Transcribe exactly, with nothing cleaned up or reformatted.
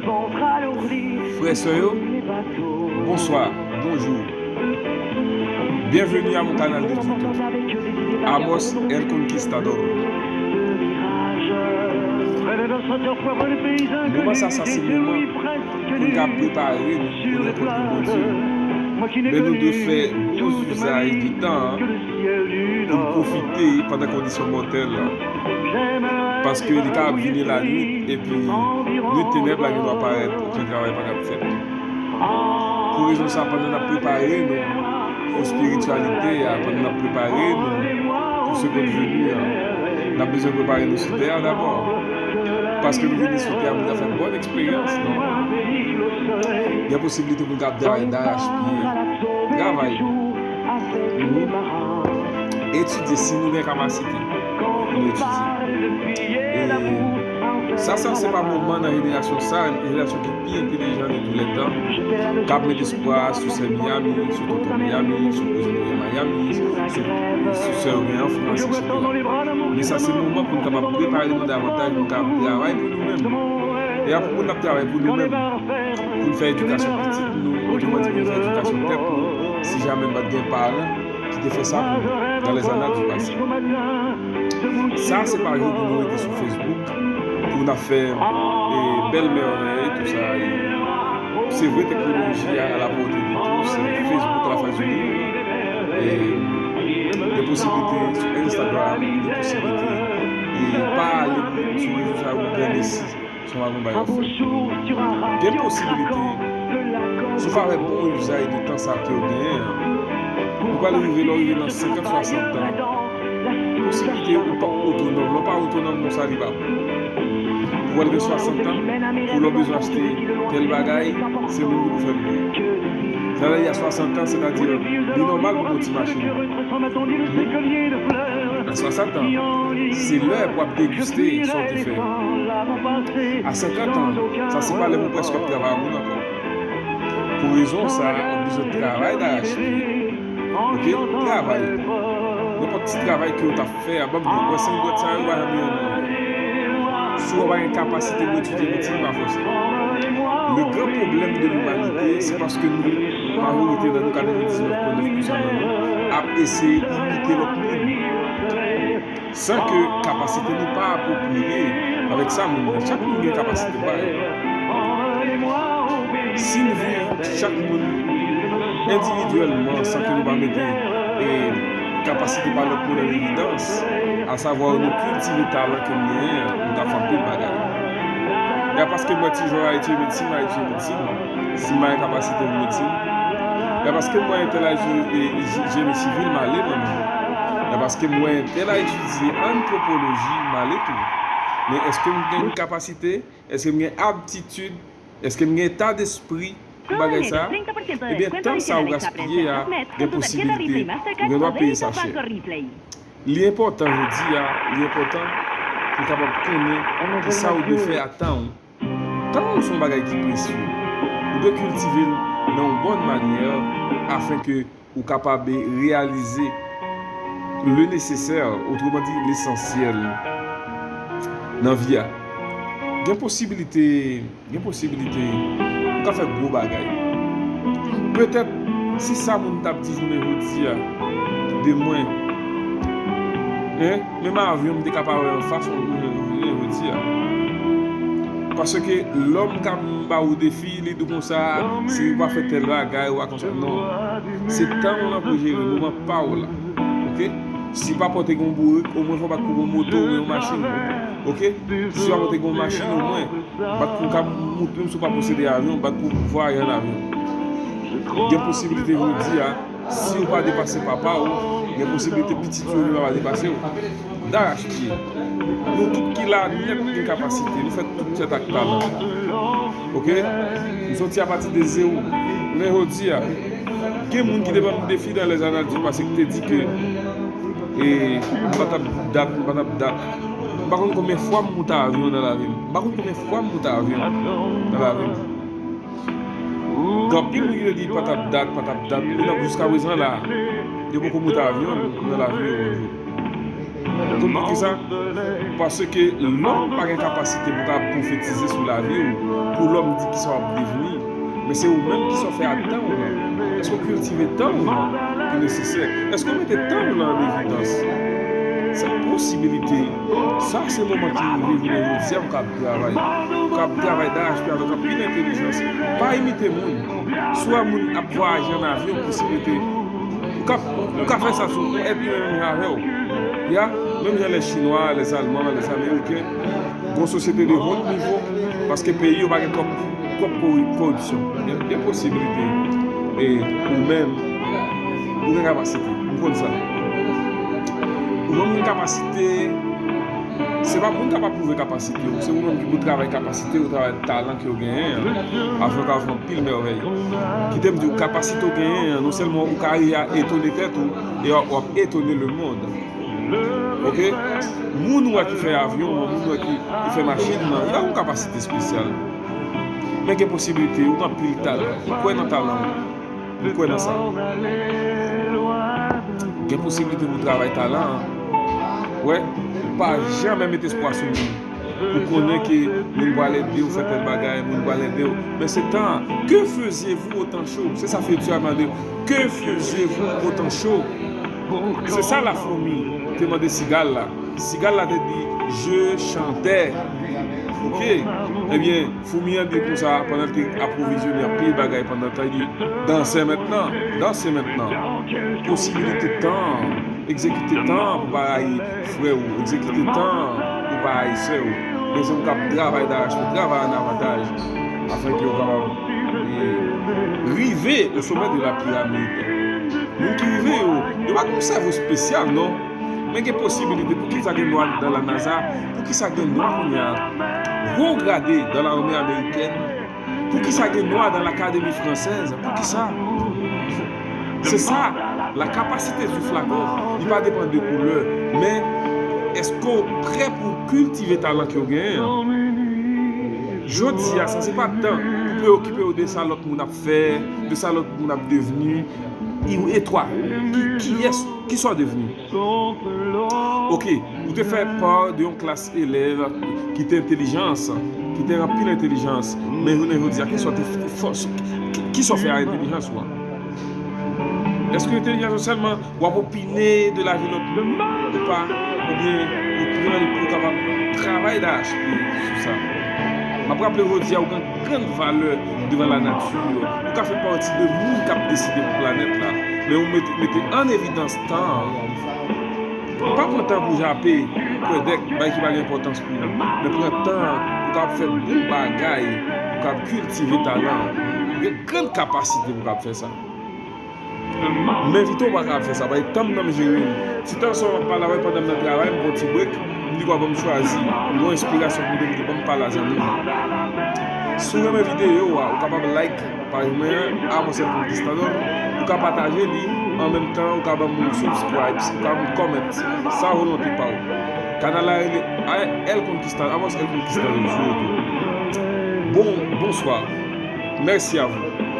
Frè, sè yo, bonswa, bonjou. Bienvenue à mon canal de YouTube, Amos El Conquistador. Moman sa, sa se moman pou n ka prepare nou pou n rankontre Bondye. Men nou dwe fè bon izaj de tan an pou n pwofite pandan kondisyon mòtèl la. Paske li ka ap vini lanwit, epi nwit tenèb la gen dwa parèt, okenn travay pa t ap fèt. Pou rezon sa, pandan n ap prepare nou pou espirityalite a, pandan n ap prepare nou pou seconde venue a, n ap bezwen prepare nou sou tè a dabò. Paske nou vini sou tè a pou n ka fè bòn eksperyans, non? Gen posiblite pou n ka ap travay darachpye, travay, etidye si nou gen kapasite pou nou etidye. E sa, sa se pa moman nan jenerasyon sa, jenerasyon ki pi entelijan de tou lè tan, k ap met espwa sou sè Miami, sou tonton Miami, sou kouzin yo gen Miami, sou, sou sè yo gen an Frans, etsetera. Men sa se moman pou n kapab prepare nou davantaj, pou n kapab travay pou nou menm. E apwopo n ap travay pou nou menm, pou n fè edikasyon pitit nou, otreman di, pou n fè edikasyon tèt nou, si jamè n pa t gen paran ki te fè sa pou nou dans les annales du passé. Sa se pa jou pou nou rete sou Facebook, pou n ap fè, e, bèl mèvèy, tou sa. E, se vre, teknoloji a à la portée de tous, se Facebook la fè jounè. E, gen posiblite sou Instagram, gen posiblite, e, pa ale sou rezo sa yo pou gade si se yon bagay w ap fè. Gen posiblite, si w pa fè bon izaj de tan sa ke w genyen an, ou pral rive, lè w rive nan senkant, swasant tan, posiblite ou p ap otonòm. Lè w pa otonòm konsa, li pa bon. Ou pral gen swasant tan, pou lè w bezwen achte tèl bagay, se moun ki pou fè l pou ou. Sètadi, a swasant tan, sètadi, li nòmal pou gen yon ti machin. A swasant tan, se lè pou w ap degiste sa w te fè. A senkant tan, sa se pa lè pou w prèske ap travay a moun ankò. Pou rezon sa, w ap bezwen travay darachpye. Oke? Travay. Nenpòt ti travay ke w t ap fè a, ban m di w, wè senk dwèt sa yo, yo pa janm rive nan anyen. Si w pa gen kapasite pou etidye medsin, pa fòse. Le grand problème de l'humanité, se paske nou, majorite nan nou, katrevendiznèf pwen nèf pousan nan nou, ap eseye imite lòt moun. San ke kapasite nou pa apwopriye avèk sa moun nan. Chak moun gen kapasite pa yo. Si n viv chak moun endividyèlman san ke nou pa mete, e, kapasite pa lòt moun an evidans, asavwa nou kiltive talan ke n genyen an, nou ka fè anpil bagay. E a paske m wè ti jan a etidye medsin, m a etidye medsin. Si m pa gen kapasite pou medsin, e a paske m wè entèl a etidye, e, jeni sivil, m ale mwen menm. E a paske m wè entèl a etidye antwopoloji, m ale tou. Men èske m gen kapasite? Èske m gen aptitid? Èske m gen eta despri pou bagay sa a? Ebyen, tan sa ou gaspiye a, gen posiblite ou gen dwa peye sa chè. Li enpòtan jodi a, li enpòtan pou w kapab konnen ki sa ou dwe fè a tan ou. Tan ou se yon bagay ki presye. Ou dwe kiltive l nan yon bòn manyè afenke ou kapab reyalize le nesesè, otreman di lesansyèl nan vi a. Gen posiblite, gen posiblite ou ka fè gwo bagay. Petèt, si sa moun t ap di jounen jodi a de mwen, en, menm avyon m te ka pa wè anfas yon jounen jodi a. Paske lè m ka ba ou defi, li di w konsa, si ou pa fè tèl bagay, ou pa konsa. Non. Se tan w nan pou jere, moman pa w la. Oke? Si papa w te gen yon bourik, omwen fò w bat pou yon moto oubyen yon machin. Oke? Si papa w te gen yon machin, omwen bat pou w ka moute, menm si w pa posede avyon, bat pou w vwayaje an avyon. Gen posiblite jodi a, si w pa depase papa w, gen posiblite pitit yo menm pa depase w. Darachpye. Nou tout ki la nèt gen kapasite, nou fèt tout fèt ak talan. Oke? Nou soti apati de zewo. Men jodi a, gen moun ki te ban m defi dans les annales du passé ki te di ke, e, m pa t ap dat, m pa t ap dat. M pa konn konbyen fwa m moute avyon nan lavi m. M pa konn konbyen fwa m moute avyon nan lavi m. Gen anpil moun ki te di pa t ap dat, pa t ap dat. Kounye a, jiskaprezan la, yo poko moute avyon nan lavi yo yon jou. Konn poukisa? Paske lòm pa gen kapasite pou ka pwofetize sou lavi w, pou lòm di kisa w ap devni. Men se ou menm, kisa w fè ak tan w lan? Èske w kiltive tan w lan ki nesesè? Èske w mete tan w lan an evidans? Se posibilite. Sa se moman ki rive jounen jodi a, m ka travay. Ou ka ap travay darache pye avèk anpil entelijans. Pa imite moun. Si w wè moun ap vwayaje ann avyon, posiblite. Ou ka, ou ka fè sa sou, ou epi menm jan avè w. Ya, menm jan lè Chinwa, lè Alman, lè Ameriken, gon sosyete de wot nivo, paske peyi yo pa gen twòp, twòp kori-, koripsyon. Gen, gen posibilite. E ou menm, ou gen kapasite. M konn sa. Ou menm gen kapasite. Se pa moun k ap apwouve kapasite w. Se ou menm ki pou travay kapasite w, travay talan ke w genyen an, afin w ka fè anpil mèvèy. Kite m di w, kapasite w genyen an, non sèlman ou ka rive a etone tèt ou, e w ap etone lemonn. Oke? Moun ou wè ki fè avyon an, moun ou wè ki, ki fè machin nan, li pa gon kapasite espesyal. Men gen posiblite, ou gen anpil talan. Ou kwè nan talan w. M kwè nan sa. Gen posiblite pou travay talan an. Wè, pa janm met espwa sou moun. Ou konnen ke moun pral ede w fè tèl bagay, moun pral ede w. Men se tan an. Que faisiez-vous au temps chaud? Se sa Fritz a mande. Que faisiez-vous au temps chaud? Se sa lafoumi te mande sigal la. Sigal la te di, je chantais. Oke? Ebyen, foumi an di konsa, pandan l te apwovizyone anpil bagay pandan tan, li di, dansez maintenant, dansez maintenant. Posibilite tan, egzekite tan pou pa rayi frè ou, egzekite tan pou pa rayi sè ou. Men se ou k ap travay darache pye, travay an avantaj, afin ke ou kapab, e, rive au sommet de la pyramide. Moun ki rive yo, yo pa gen yon sèvo espesyal, non. Men gen posibilite. Poukisa gen nwa dans la NASA? Poukisa gen nwa kounye a wo grade dans l'armée américaine? Poukisa gen nwa dans l'Académie française? Poukisa? Se sa, la kapasite sou flakon, li pa depann de koulè. Men, èske w prè pou kiltive talan ke w genyen an? Jodi a, sa se pa tan pou preokipe w de sa lòt moun ap fè, de sa lòt moun ap devni. E w, e twa, ki, kiyès, kisa w devni? Oke, ou te fè pa de yon klas elèv ki te entelijans, ki te anpil entelijans, men jounen jodi a, kisa w te f-, fòs, ki, kisa w fè a entelijans ou an? Èske entelijans ou sèlman w ap opine de lavi lòt moun ou pa, oubyen ou pran l pou w kapab travay darache pye sou sa? M ap raple w jodi a, ou gen grann valè devan lanati. Ou ka fè pati de moun k ap deside pou planèt la, men ou mete, mete an evidans tan an. Pa pran tan pou jape, kwè dèk, bay ki pa gen enpòtans pou ou, men pran tan pou w kapab fè bon bagay, pou w kapab kiltive talan an. Ou gen grann kapasite pou w kapab fè sa. M envite w pa ka ap fè sa, paske tan m nan m jere l. Ti tan sa w ap pale avè l pandan m nan travay, m pran ti brek, m di kwa ban m chwazi. M gon enspirasyon pou m di ban m pale a zanmi m. Si w renmen videyo a, ou kapab like paj mwen an, Amos El Conquistador. Ou ka pataje li, an menm tan ou ka ban m yon subscribe, ou ka ban m comment. Sa volonte pa w. Kanal la rele El Conquistador, Amos El Conquistador sou YouTube. Bon, bonsoir. Merci à vous.